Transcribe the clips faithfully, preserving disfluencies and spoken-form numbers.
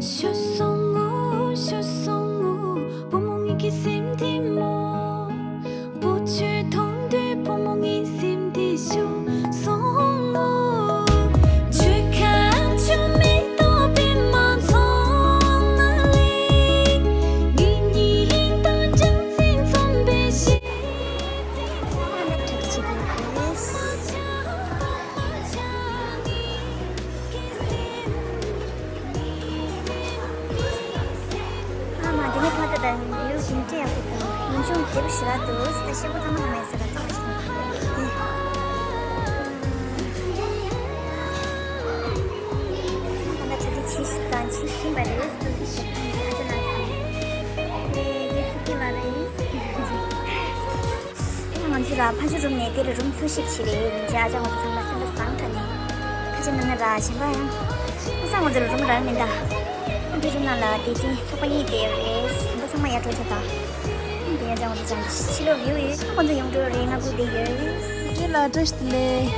ཤི་སོང་ངོ་། ཤི་སོང་ངོ་། བུ་མོ་ངེད་ཀྱི་སེམས་འདི་མོ། བུ་ཆུ་འཐུང་དུས་བུ་མོ་ངའི་སེམས་འདི་ཤི་སོང་ངོ་། ཆུ་ཁ་ཆུ་མིག་ཏོ་པད་མ་མཚོ་ནང་ལས། ངེད་གཉིས་དང་སྦྲང་རྩི་འཛོམས་པའི་ཞལ་དེ་ཚོ། ཨ་མ། འདི་ནས་ཕར་ད་ལྟ་བིའུ་ཞིམ་ཅིག་ཡག་པོ་འདུག་ཉིན་ཆུང་མཛེས་པོ་ཞེ་དྲག་འདུག་ད་ཤེལ་སྒོ་ཚང་མ་ལ་མེད་ཟེར་ལ་གཙང་མ་ཞིག་འདུག་ད་ལྟ་གྲ་སྒྲིག་བྱེད་དང་བྱེད་བཞིན་པ་རེད། ཨ་ཅོ་ལགས་དང་། ཨེ། ངའི་ཕྲུ་གུ་ལགས་རེད། ང་ཚོ་ལ་ཕ་ཇོ་རུམ་ནས་དེ་ལ་རུམ་འཚོལ་ཞིབ་བྱེད་རེད། ཡིན་གྱི་ཨ་ཅག་ང་ཚོ་ཚང་མ་སེམས་པ་བཟང་དྲགས་ནས་ཁ་ཆེ་མི་ན་ར་གཞན་པ་ཡང་ཁ་སང་ང་ཚོ་ལ་རུམ་རག་མི་འདུག་ཨ་འདི་རུམ་ནང་ལ་སྡེ་ཚན་ཚོགས་པ་གཉིས་བསྡད་ཡོད་རེད། གཞན་པ་ཚང་མ་ཡར་འགྲོ་ཆ་དང་། དེ་ཡང་ཅག་ང་ཚོ་ཅང་ཕྱི་ལོགས་བིའུ་ཡོད། ཁོང་ཚོ་ཡོང་འགྲོ་རེད། ང་སྒུག་བསྡད་ཡོད། ཁྱེད་ལ་བཀྲ་ཤིས་བདེ་ལེགས།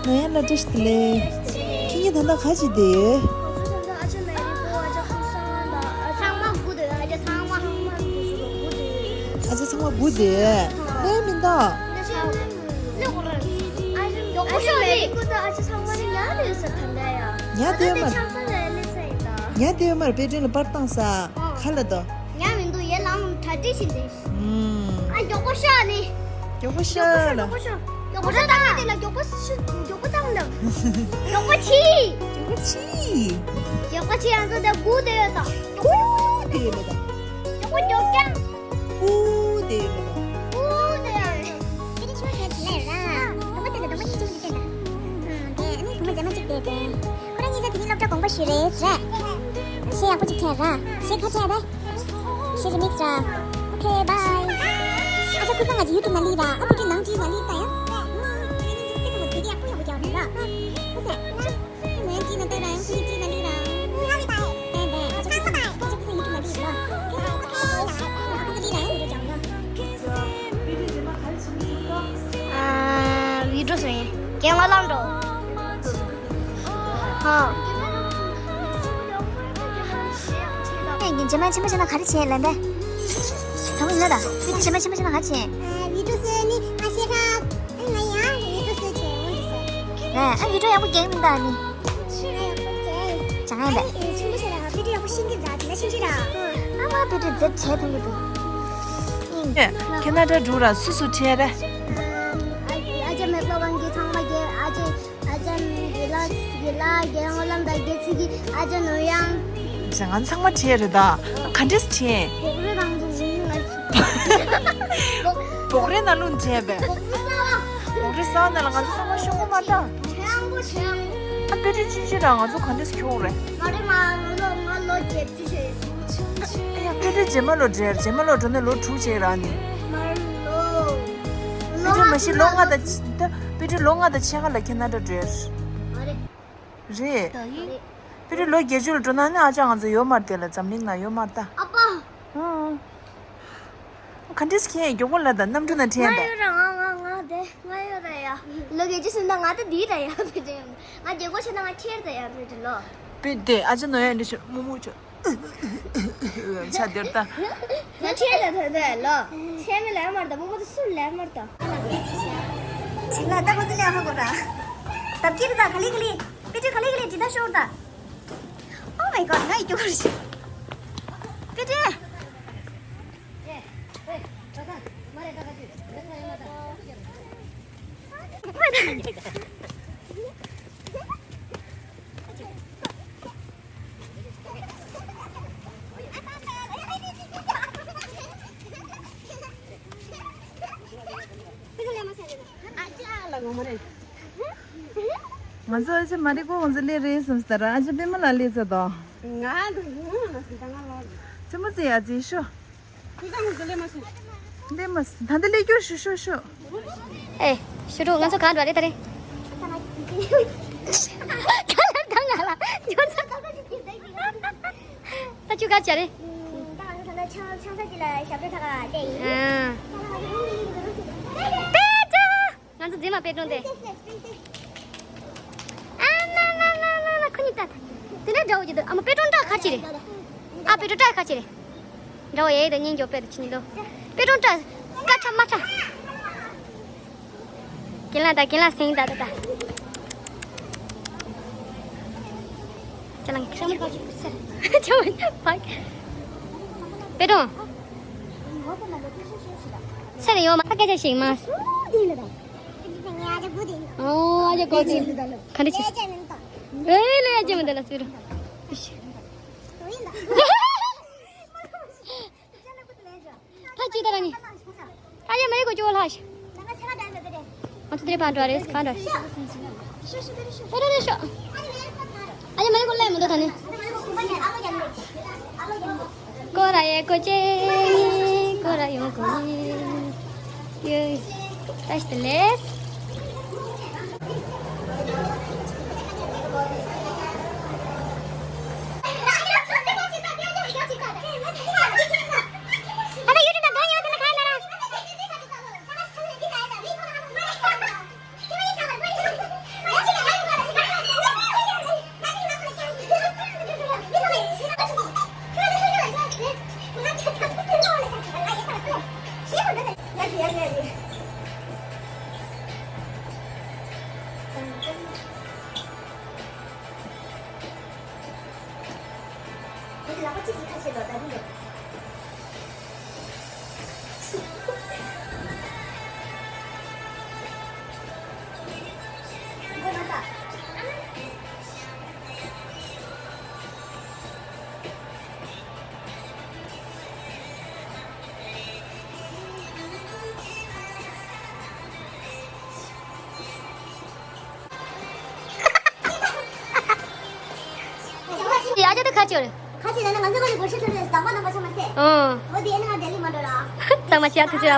ང་ཡང་ལ་བཀྲ་ཤིས་བདེ་ལེགས། ཁྱེད་གཉིས་ད་ལྟ་ག་བྱེད་བསྡད་ཡོད། ཚང་མ་སྒུག་བསྡད་ཡོད། ཨ་ཅག་ཚང་མ་སྒུག་བསྡད་ཡོད། ཨ་ཅག་ཚང་མ་སྒུག་བསྡད་ཡོད། ལས་མི་འདུག་ཨ་ཅག་ཚང་མ་ཉལ་བསྡད་ཡོད་ས་ད་ལྟ་ཡ། ཉལ་བསྡད་ཡོད་མ་རེད། ཆང་ས་ལ་སླེབས་ས་ཡིན་ད། ཉལ་བསྡད་ཡོད་མ་རེད། པེ་ཏྲེན་ལ་པར་བཏང་ས། ཨ། ག་ལ་དོ། ཉལ་མི་འདུག་ཡར་ལངས་གྲ་སྒྲིག་བྱེད་དེ། ཨུམ། ཨ། མགྱོགས་པོ་ཤོག་ནི། མགྱོགས་པོ་ཤོག་ལ། མགྱོགས་པོ་ཤོག་མགྱོགས་པོ་ཤོག་བཏང་ང་དེ་ལ་མགྱོགས་པོ་ཤོག་མགྱོགས་པོ་བཏང་ལ། མགྱོགས་པོ་ཕྱིན། མགྱོགས་པོ་ཕྱིན། མགྱོགས་པོ་ཕྱིན། ང་ཚོ་དེ་སྒུག་བསྡད་ཡོད་ད། སྒུག་བསྡད་ཡོད་ད། མགྱོགས་པོ་མགྱོགས་རྐྱང་། སྒུག་བསྡད་ཡོད་ད། སྒུག་བསྡད་ཡོད་རེད། དེ་རིང་ཆུ་ཡོད་ཁྱེད་ལས་ར། གདོང་པ་དེ་ལ་གདོང་པ་གཉིས་ཅན་གྱི་སྟོན་ད། ཨ། དེ་ཨ་ནི་གདོང་པ་རྫས་མ་གཅིག་དེ་དེ། ཁོ་རང་གཉིས་ཆ་དེ་རིང་སློབ་གྲྭ་དགོངས་པ་ཞུས་རེད་ཟེར། གཞས་ཡག་པོ་ཅིག་འཁྲབ་ར། གཞས་ག་འཁྲབ་རེད། གཞས་རི་མིག་སི་ར། ཨོ་ཁེ་བྷའི། ཨ་ཅག་ཁུ་སང་ང་ཅིག་ཡུ་ཊུབ་ནང་སླེབས་ར། ཨ་བུ་ཁྲིད་ནང་ཅིག་ནང་སླེབས་ད་ཡ། ཁྱེད་གཉིས་ཅིག་སྐད་གཏོང་བ་དེ་གི་ཡག་པོ་ཡག་པོ་རྒྱག་རེད་ལ། ཁུ་སང་ང་ཅིག་ནང་སླེབས་ར། ཁྱེད་གཉིས་ཅིག་ནང་སླེབས་ར། ཨ་ཅག་ཁུ་སང་ཨ་ཅག་ཁུ་སང་ཡུ་ཊུབ་ནང་སླེབས་ར། ཨོ་ཁེ། ཨ་ཅག་ཁུ་སང་ཡུ་ཊུབ་ནང་སླེབས་ར། ཨ། བི་ཌི་ཡོ་བཟོ་ཡིན། རྒན་ལགས་ལངས་འགྲོ། ཧ། ཨེ། རྗེས་མ་ཆེན་པོ་བྱས་ན་ག་རེ་བྱེད་ལབ་པས། དང་པོ་ཡིན་ན་ད། བི་ཌི་ཡོ་རྗེས་མ་ཆེན་པོ་བྱས་ན་ག་རེ་བྱེད། ཨ། བི་ཌི་ཡོ་བཟོས་ནི་ང་ཤེས་ར། ཨ། ང་ཡང་བི་ཌི་ཡོ་བཟོས་བྱས་འོང་དུ་བཟོས། ཨ། ཨ། བི་ཌི་ཡོ་ཡག་པོ་རྒྱག་མི་འདུག་ཨ་ནི། ང་ཡག་པོ་རྒྱག་ཡིན། ཅང་ཡང་མེད། ཨ་ནི་ཆུང་མ་ཤེས་ར། བི་ཌི་ཡོ་ཡག་པོ་ཤེས་ཀྱི་ར། དེ་ན་ཆུང་ཆུང་ར། ཨ་མ། བི་ཌི་ཡོ་མཛེས་བྱས་ཐུབ་ཀྱི་འདུག་ཁྱེད་ན་ད་འགྲོ་ར། སུ་སུ་ཁྲལ་རེད། ཨ་ཅག་མེད་པ་གང་གི་ཚང་མ་རྒྱལ། ཨ་ཅག་ཨ་ཅག་ཡི་ལ་ཡི་ལ་རྒྱལ་ངོ་ལམ་དང་རྒྱལ་ཚིག་གི་ཨ་ཅག་ནོར་ཡང་། ང་ཚང་མ་ཁྲལ་རེད་ད། ག་འདྲས་ཁྲལ། བོག་རེ་རང་ཚོ་ཡིན་ང་། བོག་རེ་ནང་ལུང་ཁྲལ་བས། བོག་རེ་ས་བོག་རེ་ས་ནང་ལ་ང་ཚོ་ཚང་མ་ཤོག་གུ་མ་ལྟ། ཁྲལ་པོ་ཁྲལ། ཨ། པེ་ཏྲེ་ཅི་ཅི་ར་ང་ཚོ་ག་འདྲས་ཁྱོག་རེད། མ་རེད། ང་ལོ་ང་ལོ་བརྒྱད་ཅུ་ཡ། ཁྱེད་རང་རྗེས་མ་ལོ་འདྲེར། རྗེས་མ་ལོ་འགྲོ་ནས་ལོ་དྲུག་བྱས་ར་ནི། མ་ལོ། པེ་ཏྲེ་མ་གཞི་ལོ་ལྔ་དང་ད་པེ་ཏྲེ་ལོ་ལྔ་དང་ཕྱེད་ཀ་ལ་ཁེ་ན་ཌ་འགྲོ་ཡ་རེད། རེད། པེ་ཏྲེ་ལོ་བརྒྱད་ཅུ་ལ་འགྲོ་ན་ནི་ཨ་ཅག་ང་ཚོ་ཡོད་མ་རེད། དེ་ལ་འཛམ་གླིང་ན་ཡོད་མ་རེད་ད། ཨ་ཕ། ཨང་། ག་འདྲས་ཁེ་མགྱོགས་པོ་ལ་ད་གནམ་གྲུ་ན་ཁྲལ་ཡིན་པས། ང་ཡོད་ར། ང་ང་ང་དེ་ང་ཡོད་ར་ཡ། ལོ་བརྒྱད་ཅུ་སོང་ན་ང་ད་འདི་ར་ཡ། པེ་ཏྲེ་ཡ། ང་རྒྱལ་སྒོ་ཕྱེ་ན་ང་ཁྲལ་ད་ཡ་པེ་ཏྲེ་ལོ། པེ་ཏྲེ་ཨ་ཅག་ནོར་ཡ་འདི་ཆུ་མུ་མུ་ཆུ། ཆ་དེར་ལྟ། ང་ཆེ་ལ་ཐོན་ཐོན་ལོ། ཆེ་མི་ལས་མར་ད་མོ་མོ་ད་སུ་ལས་མར་ད། ཆེ་ལ་ད་ཁོ་ཚོ་ལས་ཧ་གོ་ད། ད་ཀིར་ད་ག་ལི་ག་ལི། པེ་ཏྲེ་ག་ལི་ག་ལི་ཇི་ད་ཤོར་ད། Oh my god ང་ཡི་སྐྱོ་གར་ཞིག་པེ་ཏྲེ། ང་ཚོ་ཨ་ཅེ་མ་རི་ཀོ་ང་ཚོ་སླེབས་རེད་བསམ་སྟེ་ར། ཨ་ཅེ་པད་མ་ལགས་སླེབས་ཚར་དོ། ང་ལ་ང་ལ་ཟིན་ད་ང་ལ། ཙི་མོ་ཙི་ཡ་ཙི་ཤོ། ཁྱེད་ཚང་མ་སླེབས་མ་སོང་། སླེབས་མ་སོང་། ད་ལྟ་སླེབས་རྒྱུ་ཤོ་ཤོ་ཤོ། ཨེ། ཤོ་ཕྲུག་ང་ཚོ་གང་འགྲོ་རེད་ད་རེད། ག་ལ་ད་ང་ལ་ཉོ་ཚ། ད་ཁྱོད་ག་ཅི་རེད། ད་ང་ཚོ་ད་ལྟ་ཆང་ཆང་ས་ཅིག་ལ་ཞབས་བྲོ་འཁྲབ་ག་བསྡད་ཡིན། ཨ། པེ་ཏྲ། ང་ཚོ་རྗེས་མ་པེ་ཏྲོང་དེ། ཨ་མ་མ་མ་མ་མ། ཁོ་གཉིས་ལྟ་ད། དེ་ནས་འདྲ་བོ་ཅིག་འདུག་ཨ་མ་པེ་ཏྲོང་འདྲ་ ཁ་ཅི་རེད། ཨ་པེ་ཏྲོ་ཏྲ་ཁ་ཅི་རེད། འདྲ་བོ་ཡེ་ད་སྙིང་རྗེ་པེ་ཏྲོ་ཆི་ནི་ལོ། པེ་ཏྲོ་ཏྲ། ཀ་ཁྲ་མ་ཁྲ། གྱེན་ལ་ད་གྱེན་ལ་སེང་ད་ད་ད། ཅ་ལང་ཁྲ་མ་ཁྲ། ཅ་མ་ཕ། པེ་ཏྲོ། ཚེ་ལ་ཡོང་མ་ཁ་སྐད་ཆ་ཞིག་མ། ཨོ་ཨ་ཅག་གོ་དེ། ག་འདྲ་ཆེ། ཨེ་ལེ་ཨ་ཅག་མི་འདི་ལ་སྤེ་རོ། ད་ཅི་ད་ར་ནི། ད་ཡ་མ་ཡི་གོ་ཅོ་ལ་ཤ། ང་ཚོ་དེ་ཕར་འགྲོ་རེས་གང་འགྲོ། ཨེ་ར་རེ་ཤོག་ཨ་ཡ་མ་ཡི་གོ་ལ་མི་འདུག་ད་ནི། ཀོ་ར་ཡེ་ཀོ་ཅེ་ནི་ཀོ་ར་ཡོང་གོ་ནི། ཡོ། ཏ་ཤི་ཏ་ལེས། ཡ་ཅག་དེ་ཁ་ཅིག་རེད། ཁ་ཅིག་རེད་ན་ང་ཚོ་ཁ་ཅིག་སྒོར་ཕྱེ་ཐོབ་རེད། དང་པོ་རྣམ་པ་ཚང་མ་སེ། ཨོ། འོ་དེ་ཨེ་ནི་ང་ལྡི་ལི་མ་འགྲོ་ར། ཚང་མ་ཤ་ཐུ་ཅི་ར།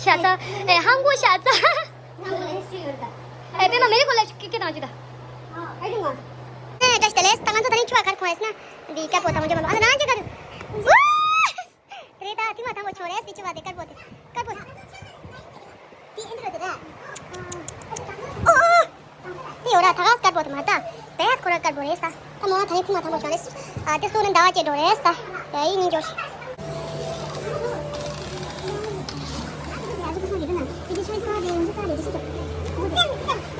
ཤ་ཚ། ཨེ་ཧང་གོ་ཤ་ཚ། ཨེ་པེ་མ་མེ་རི་ཁོ་ལ་ཁྱི་ཁྱི་དང་ཅི་ད། ཨེ་ཀྲི་ང་། ཨེ་བཀྲ་ཤིས་བདེ་ལེགས། ད་ང་ཚོ་ད་རིང་ཁྱི་བ་གར་ཁོང་ཨེ་སི་ན། འདི་སྐར་པོ་དང་འཇོག་མ་ལོ་ཨ་ན་རང་ཅི་ག་དུ། དེ་རེད་ད་ཐིག་མ་དང་པོ་ཆོ་རེས་དེ་ཅི་བ་དེ་དཀར་པོ་དེ་དཀར་པོ་དེ། དེ་ཨེ་འདྲ་དེ་རེད། ཨོ་ཨོ། དེ་ཡོད་ར་ད་ག་དཀར་པོ་དེ་མ་ད། དེ་ཡ་ཁོ་ར་དཀར་པོ་རེད་ད། ད་མོ་ཐ་ནི་ཐིག་མ་དང་པོ་ཆོ་རེས། ཨ་དེ་སོ་ནི་ཟླ་བ་ཅེ་འགྲོ་རེས་ད། ཡ་ཡི་ཉིན་འགྱོ་ཤི།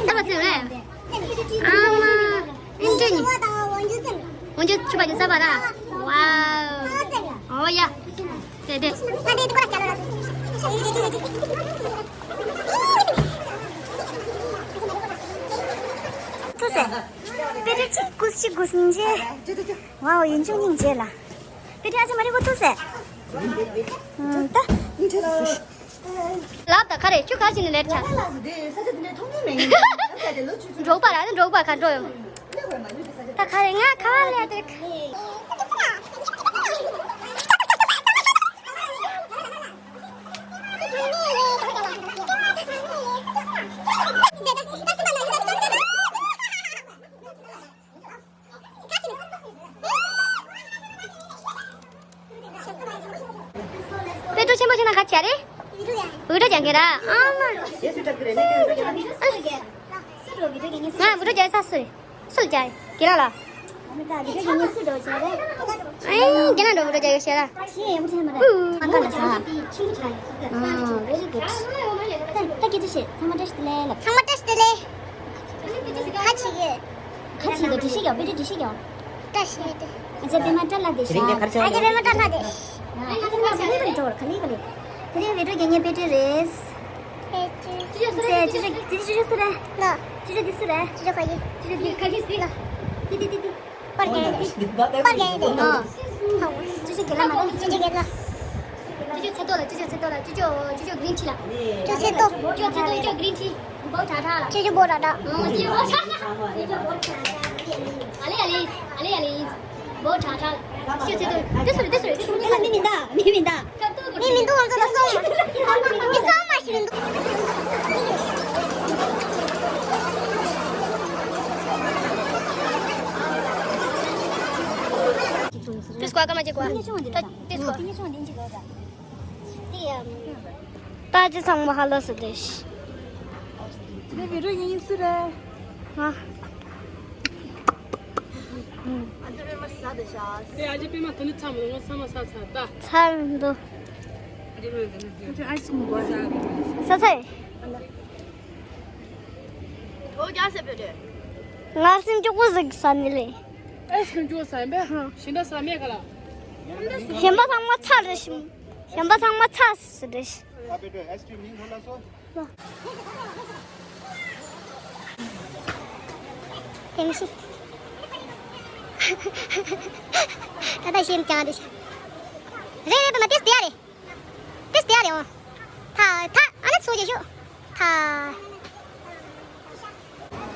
ད་བ་ཚེ་རེད། ཨ་མ། ཨིན་ཅི་ནི། འོན་ཀྱང་ཆུ་བ་ཉི་ས་བ་ར། ཝའོ། ཨོ་ཡ། དེ་དེ། ཐུགས་སྲས། པེ་ཏྲི་གཅིག་གུ་གཅིག་གུ་སྙིང་རྗེ། ཝའོ་ཡིན་ཆུང་སྙིང་རྗེ་ལ། པེ་ཏྲི་ཨ་ཅེ་མ་རི་གོ་ཐུགས་སྲས། ད། ལབ་ད་ག་རེ་ཁྱོད་ག་ཅི་ནས་ལེར་ཆགས། འབྲོག་པ་ར་ནི་འབྲོག་པ་ག་འགྲོ་ཡོང་། ད་ག་རེ་ང་ཁ་བ་ལས་དེ། པེ་ཏྲོ་ཆེན་པོ་ཆེ་ན་ག་ཅི་རེད། འུར་སྒྲ་རྒྱག་གི་ར། ཨ་མ། ང་འུར་སྒྲ་རྒྱག་ས་སུ་རེད། སུ་ལ་རྒྱག་གི་ར་ལ། ཨེ་རྒྱ་ནག་འགྲོ་འུར་སྒྲ་རྒྱག་ཡོད་ཤེས་ར། ཨུ། ཨ་ཁ་ལ་ས། ཨ་very good། ད་ད་སྐད་ཆ་བཤད། ཚང་མ་བཀྲ་ཤིས་བདེ་ལེགས་ལབ། ཚང་མ་བཀྲ་ཤིས་བདེ་ལེགས། ཁ་ཅིག་གི། ཁ་ཅིག་ད་འགྲེལ་བཤད་རྒྱག་པེ་ཏྲི་འགྲེལ་བཤད་རྒྱག་བཀྲ་ཤིས་བདེ། ཨ་ཅག་པད་མ་བཀྲ་ལ་བདེ་ཤག་ཨ་ཅག་པད་མ་བཀྲ་ལ་བདེ། ཨ་ཅག་པད་མ་བཀྲ་ལ་བདེ། དེ་རིང་བོད་ཕྲུག་རྒྱལ་གཉེར་དཔེ་སྐྲུན་རེད། དཔེ་སྐྲུན། ཅི་ཅོ་སུ་རེད། ཅི་ཅོ་ཅི་ཅོ་སུ་རེད། ལ། ཅི་ཅོ་འདི་སུ་རེད། ཅི་ཅོ་ཁ་ཡི། ཅི་ཅོ་འདི་ཁ་ཡི་སི་ལ། དེ་དེ་དེ་དེ། པར་རྒྱག་ཡ་དེ། པར་རྒྱག་ཡ་དེ། ཨ། ཅི་ཅོ་རྒན་ལགས་མ་རེད། ཅི་ཅོ་རྒན་ལགས། ཅི་ཅོ་ཚེ་ཏོ་ལ། ཅི་ཅོ་ཚེ་ཏོ་ལ། ཅི་ཅོ་ཅི་ཅོ་གི་རིན་ཆི་ལ། ཅོ་ཚེ་ཏོ། ཅོ་ཚེ་ཏོ། ཅོ་གི་རིན་ཆི། བོ་ཁྲ་ཁྲ་ལ། ཅི་ཅོ་བོ་ཁྲ་ཁྲ། ཨོ་ཅི་བོ་ཁྲ་ཁྲ། ཨ་ལེ་ཨ་ལེ། ཨ་ལེ་ཨ་ལེ། བོ་ཁྲ་ཁྲ་ལ། ཅོ་ཚེ་ཏོ། དེ་སུ་རེད། དེ་སུ་རེད། དེ་སུ་རེད། མི་མི་འདུག་མི་མི་འདུག་མི་མི་འདུག་ང་ཚོ་ལ་སོང་། མི་སོང་མ་ཞིག་མི་འདུག་དེ་སྐོར་ཀ་མ་ཅིག་གོ། དེ་སྐོར། ད་ཅི་ཚང་མ་ཧ་ལོ་སུ་དེ་ཤི། ནི་བི་རུ་ཡིན་སུ་རེད། ང་། ཨ་ཅེ་པད་མ་ཟ་དེ་ཤ། དེ་ཨ་ཅེ་པད་མ་དེ་ནི་ཚ་མི་འདུག་ང་ཚང་མ་ཟ་ཚར་ད། ཚར་འདུག་ཨ་ཅེ་པད་མ་དེ་ནི་ཨ་ཅེ་ཨ་ཅེ་མི་དགོས་ཟ། ས་ཚ་ཡི། ཨོ་རྒྱ་སེ་པེ་རེད། ང་སེམས་སྐྱོ་པོ་ཟིག་ཟ་ནི་རེད། ཨེ་སེམས་སྐྱོ་ཟ་ཡིན་པས། ཧང་། གཞན་དག་ཟ་མེད་ག་ལ། གཞན་པ་ཚང་མ་ཚར་རེད་ཤིམ། གཞན་པ་ཚང་མ་ཚར་རེད། ཨ་པེ་ཏོ་ཨའི་སི་ཀྲིམ་མིང་ཐོ་ལ་སོ། དེ་མི་ཤེས། ད་ལྟ་ཤེས་ཀྱང་རེད་ཤག་རེད་རེད་པ་མ་ཏིས་དེ་ཡ་རེད། ཏིས་དེ་ཡ་རེད་འོ། ཐ་ཐ་ཨ་ནི་ཚོ་རྒྱ་ཤོག་ཐ།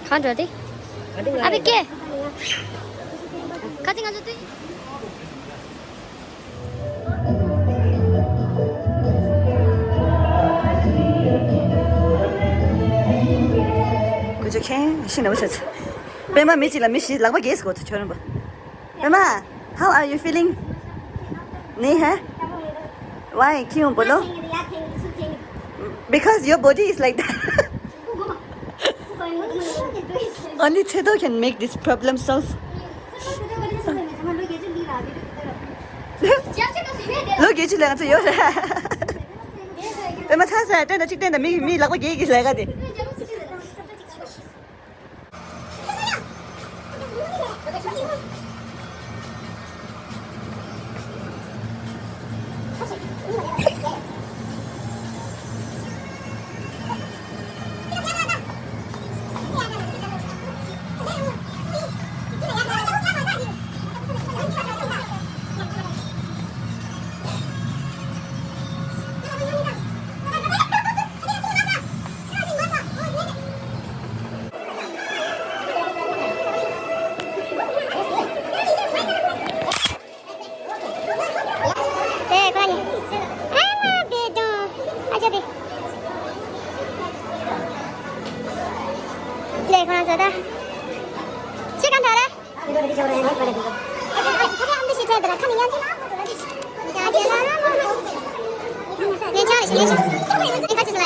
གང་འདྲ་དེ། ཨ་བི་ཀེ། ཁ་ཅིག་ང་ཚོ་དུས། ཀུ་ཅོ་ཁེན་ཤི་ནམ་ཟེར། པད་མ་མི་གཅིག་ལ་མི་བཞི་ལག་པ་རྒྱས་སུ་གོ་ཐུ་ཁྱོད་རིན་པོ། པད་མ། How are you feeling? ནི་ཧེ། Why ཁྱི་ཡོང་པོ་ལོ། Because your body is like that. Only Chedo can make this problem solve. ལོ་རྒྱུས་ལ་ང་ཚོ་ཡོད་རེད། པད་མ་ཚ་ས་སྟན་དང་གཅིག་སྟན་དང་མི་མི་ལག་པ་རྒྱས་ཀྱི་ལས་ཀ་དེ། དེ་ཁོ་ནི། ཨ་མ་བེ་དོང་། ཨ་ཅོ་བེ། དེ་ཁོ་ན་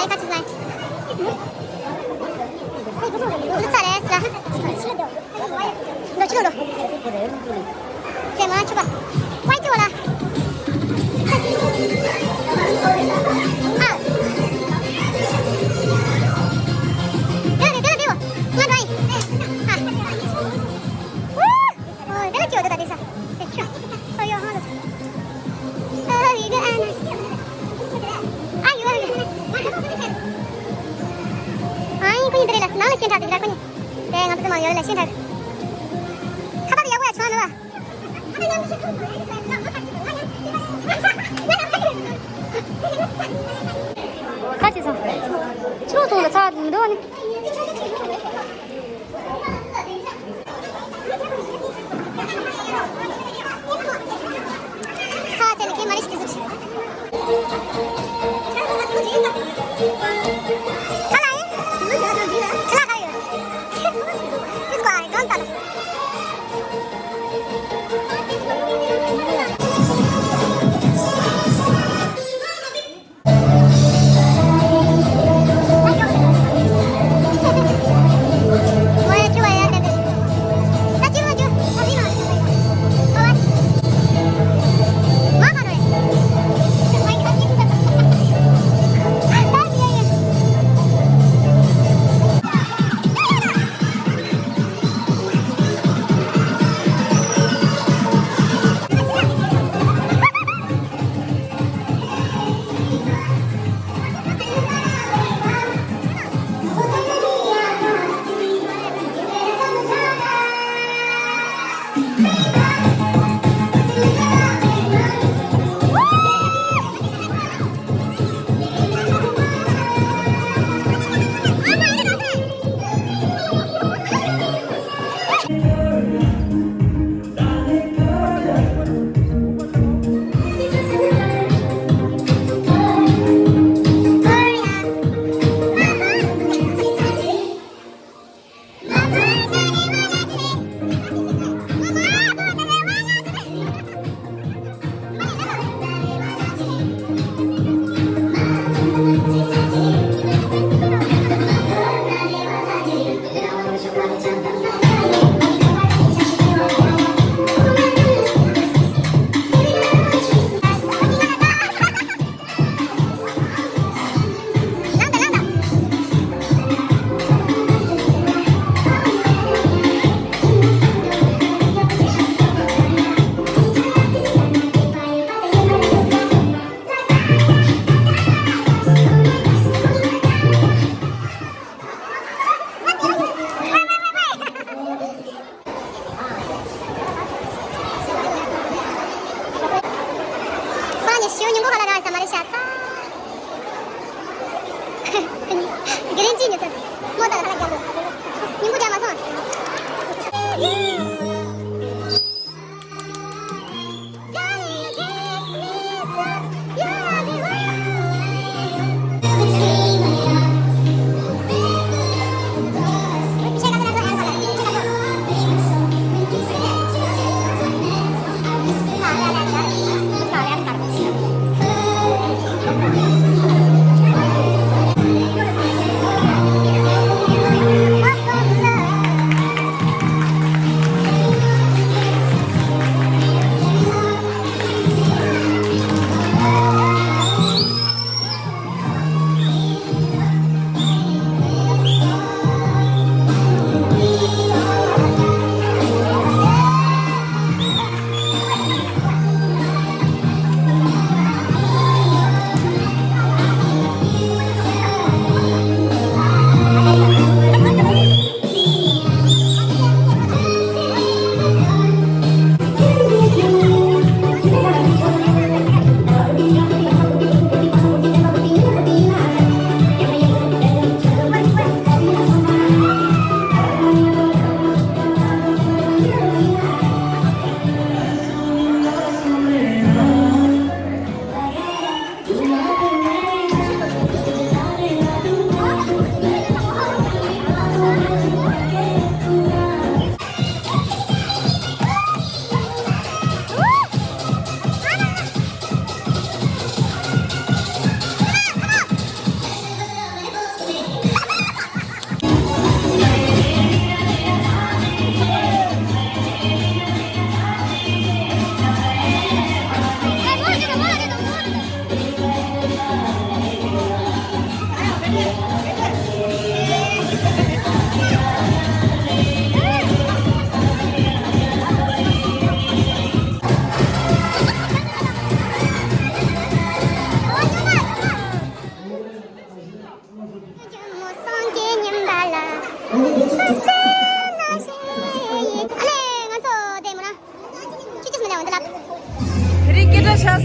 ཚོ་ད། ཤི་གང་ད་རེ། ཁ་ཅིག་སོང་། ཕྱི་ལོགས་སོང་ལ་ཚ་མི་འདུག་ནི། ཚ་ཚ་ལ་ཁྱེད་མ་རེད་ཤི་ཟིག་ཁ་ལ་ཡིན། ཁ་ལ་ག་ཡོད། ཁྱེད་སྐོར་ཨ་གང་ལྟ་ལ།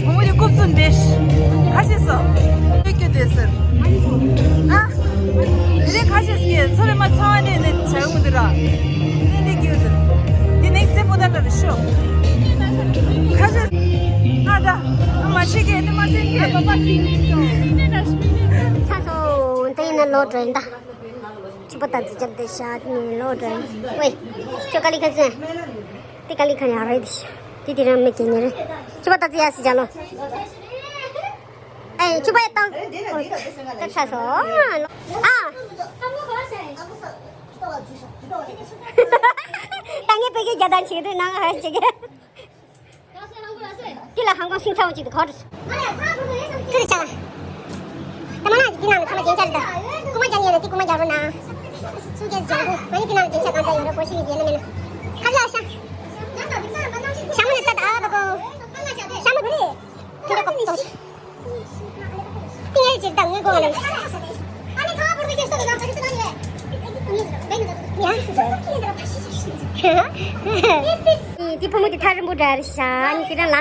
བུ་མོ་དེ་རྐུབ་བཙུགས་འདི། ཁ་ཤས་སོ། ཨེ་སྐྱོ་དེ་ཟེར། ཨ། དེ་ནས་ཁ་ཤས་ཀྱིས་ཚོ་རེ་མ་ཚང་བ་ནས་ནས་བྱ་འུ་འདི་ར། དེ་ནས་སྐྱོ་དེ། དེ་ནས་རྩེ་པོ་ད་ལ་རེ་ཤོ། ཁ་ཤས། ཨ་ད། ཨ་མ་ཤི་གེ་དེ་མ་དེ་གེ། ཚ་སོང་དེ་ཡིན་ན་ལོ་དྲོ་ཡིན་ད། ཆུ་པ་ད་ཙི་ཅབ་དེ་ཤ་དེ་ནས་ལོ་དྲོ་ཡིན། ཝེ། ཁྱོད་ཀ་ལི་ཁ་ཚན། དེ་ཀ་ལི་ཁ་ནས་ཨ་རེད་དེ་ཤ། དེ་དེ་རང་མི་སྐྱེ་ཉེ་རེད། ཆུ་པ་ད་ཙི་ཡ་སི་ཇ་ལོ། ཨེ་ཆུ་པ་ཡ་ཏང་། ད་ཆ་སོ། ཨ། ད་ངས་བོད་སྐད་རྒྱག་སྟངས་བྱེད་དུས་ནང་ཧ་ཅིག་དེ་ལ་ཧང་གོང་སིང་ཚ་བོ་ཅིག་ཏུ་གོ་རུ། ཁྱོད་ཆ། ད་མ་ན་ཅིག་དེ་ནང་ལ་ཚང་མ་རྒྱན་ཆ་རེད་ད། རྐུ་མ་རྒྱག་ཡོད་ན་དེ་རྐུ་མ་རྒྱག་རོགས་གནང་། སུ་རྒྱན་ཅན་གོ་ང་ནི་དེ་ནང་ལ་རྒྱན་ཆ་གང་ཚ་ཡོད་རེད་གོ་ཤེས་ཀྱི་ཡོད་ན་མེད་ན། ཁ་ལ་ཤ། ཤ་མོ་ནི་ད་ད་ཨ་བ་གོ། ཤ་མོ་བུ་རེད། ཁྱོད་ཀོ་ཏོ། ཏིང་ཡེ་ཅིག་དང་ངའི་སྒོ་ང་ལ། ཨ་ནི་ཁ་བ་བུར་བུ་ཅིག་སོ་ལ་ང་ཚ་གི་ཚ་ནི་རེད། ཡ། ཏི་ཕོ་མོ་དེ་ཐག་རིང་པོ་འདྲ་རེད་ཤག་ཨ་ནི་དེ་རང་ལ།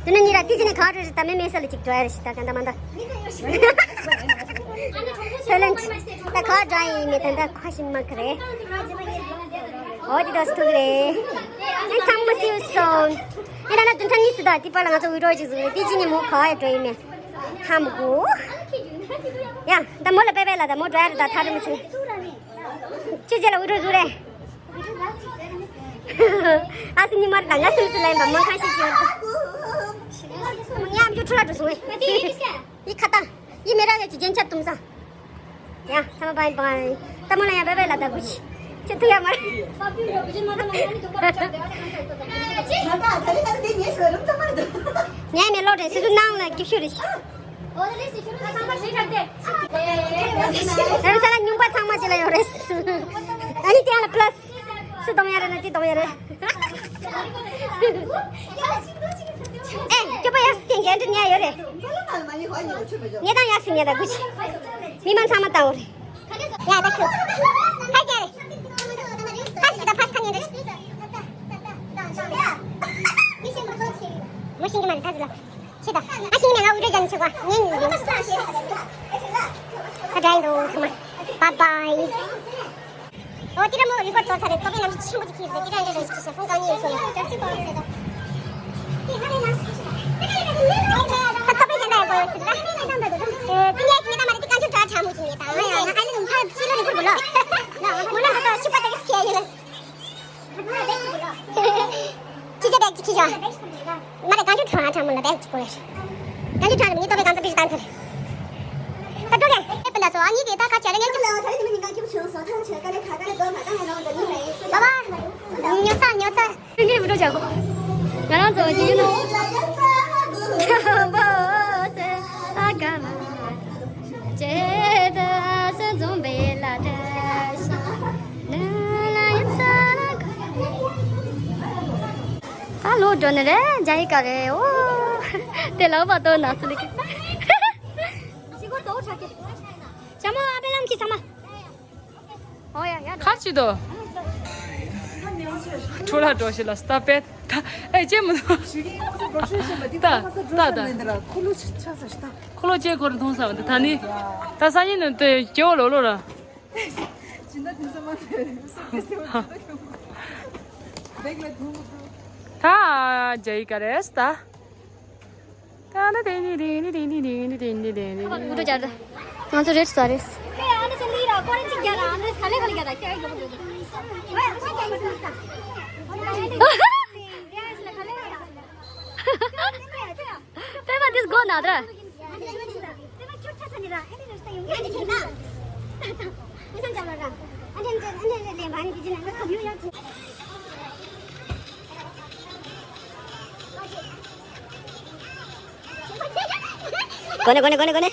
དེ་ནས་ཉིན་ར་ཏི་ཅི་ནས་ག་བ་འགྲོ་རེད་ད་མེ་མེ་ས་ལ་ཅིག་འགྲོ་ཡ་རེད་ཤག་ད་ག་འདའ་མ་འདའ། ཐོ་ལན་ད་ག་བ་འགྲོ་ཡིན་མེད་ད་ད་ཁ་ཞིམ་མ་ཁ་རེད། ཨོ་དེ་དོ་སི་ཐུག་རེད། ཨ་ཚང་མ་སིའུ་སོང་། ཨེ་ད་ན་བདུན་ཕྲག་གཉིས་སུ་ད་དེ་པར་ལ་ང་ཚོ་ཝི་ཌི་ཡོ་ཅིག་བཟོ་རེད་དེ་ཅི་ནས་མོ་ག་བ་ཡ་འགྲོ་ཡིན་མེད། ཧ་མ་གོ། ཡ་ད་མོ་ལ་པེ་པེ་ལ་ད་མོ་འགྲོ་ཡ་རེད་ད་ཐག་རིང་མོ་ཆུ། ཆུ་རྗེ་ལ་ཝི་ཌི་ཡོ་བཟོ་རེད། ཨ་སི་ཉི་མར་ད་ང་སུ་སུ་ལ་ཡིན་པ་མོ་ཁ་ཤས་ཅི་ཡོད། ཡ་མཇུ་ཁྲུ་ལ་འགྲོ་སོང་ངས། ཡི་ཁ་ཏང་། ཡི་མེ་ར་ཡ་ཅི་རྒྱན་ཆ་བཏུམ་ས། ཡ་ཚང་མ་བའི་བའི། ད་མོ་ལ་ཡ་བའི་བའི་ལ་ད་བུ་ཆི། ཁྱོད་ཐུག་ཡ་མ་རེད། ངའི་མེ་ལོག་རེད་སི་སུ་ནང་ལ་སྐྱིབ་ཤུ་རེད། རེམ་ས་ལ་ཉུང་པ་ཚང་མ་ཅི་ལ་ཡོད་རེད། ཨ་ནི་དེ་ཡང་ལ་པ་ལ་སི། སུ་གཏོང་ཡ་རེད་ན་ཅི་གཏོང་ཡ་རེད། ཨེ་སྐྱོ་པ་ཡག་སི་ཐེན་གྱི་ཨེ་འདྲི་ཉལ་ཡོད་རེད། ངས་དང་ཡག་སི་ཉལ་ད་གུ་ཆི། མི་མང་ཚང་མ་བཏང་བ་རེད། ཡ་ད་ཤོག་ཕ་རྒྱ་རེད། ཕ་ཞིག་ད་ཕ་ཁ་ཉན་རེད། མོ་ཤིང་གི་མ་རེད་ད་ཟི་ལ། ཤི་ད། ཨ་ཤིང་ནས་ང་འུ་སྒྲ་ཅན་ཆེ་བ་ཉན་ཡིན། ད་འདྲ་ཡིན་འདུག་ཚང་མ། བཱའི་བཱའི། ཨོ་ཏི་ར་མོ་རི་ཀོར་ཚོར་ཚར་རེད། ཏོ་པའི་ནམ་ཆེན་པོ་ཅིག་ཁྱེར་ཏེ་ཏི་ར་འདྲ་རེ་ཞིག་ཤེས་ཕུང་གང་ཉིད་ཡོད་སོང་ཡ། ཏོ་པའི་ཧ་ལས་ན། ད་ཏོ་པའི་ཧན་ད་ཡང་གོ་ཡོད་སྲིད་ད། ཏི་ཉའི་ཁྱི་ད་མ་རེད་ཏི་ཀ་ཆུ་གྲ་ཆ་མོ་ཅིག་ངེད་ད་ང་ཡང་ང་ཨ་ནི་ནམ་ཕ་ཕྱི་ལོ་རི་ཀོར་བུ་ལོ། མོ་ན་ཧ་ད་ཤི་པ་ཏེ་ཁྱེར་ཡིན། ཁྱི་ཆ་བེག་ཅིག་ཁྱི་ཆ། མ་རེད་གང་ཆུ་གྲོང་ཨ་ཁྲ་མོ་ལ་བེག་ཅིག་གོ་རེད། གང་ཆུ་གྲོང་ལ་མི་ཏོ་བེག་གང་ཚ་པི་ཞིག་བཏང་ཚར། ད་འགྲོ་གས་ཨེ་པི་ད་ཚོ་ཨ་ཉི་གེ་ད་ཁ་ཆ་རེ་ངས་ཀྱི་ལ་ཐ་རེ་ནི་མི་གང་ཆུ་ཆུང་སོ་ཐང་ཆེ་ཀ་ནས་ཁ་ཀ་ནས་དོ་མ་ད་ཧེ་ནོ་འདི་ནི་མེ་ཡིན་སུ་ད། ཉོ་ཚ་ཉོ་ཚ། ངས་མི་འགྲོ་བྱ་གོ་ང་རང་ཚོ་ཅི་ཡིན་ནོ། ཁམ་བུ་སེ་ཨ་ཀ་མ་ཅེ་ད་སེ་འཛོམས་པའི་ལ་དྲ་ཤ་ལ་ལ་ཡ་ས་ལ་ག་ད་ལོ་འགྲོ་ནི་རེད། འཇའ་ཡི་ཀ་རེད། ཨོ། དེ་ལག་པ་ཏོ་ན་སུ་ལི་ཀི། ཤི་གོ་ཏོ་ཆ་ཀི། ཤ་མོ་ཨ་པེ་ལམ་ཁི་ས་མ། ཨོ་ཡ་ཡ། ཁ་ཅི་དོ། ཁྲོ་ལ་འགྲོ་ཤི་ལ་སྟ་པེ་ད་ཨེ་ཅེ་མི་དོ། ད་ད་ད། ཁོ་ལོ་ཅེ་ཁོར་མཐོང་ས་འདི་ད་ནི། ད་སང་ཉིན་ནི་དེ་སྐྱེ་བོ་ལོ་ལོ་ར། ཇི་འདྲ་དེ་ཚོ་མ་ཐོས་སོ་ཀེ་སེ་བ་ཇི་འདྲ་ཁྱོང་། བེག་ལ་ཐོང་གོ་ཐོང་། ད་ཇའི་ཀ་རེ་སྟ། ད་ད་དེ་ནི་དེ་ནི་དེ་ནི་དེ་ནི་དེ་ནི་དེ་ནི་དེ་ནི། ང་ཚོ་རེད་སོ་རེད། པད་མ་འདིས་སྒོ་ན་དྲ། གོ་ནེ་གོ་ནེ་གོ་ནེ་གོ་ནེ།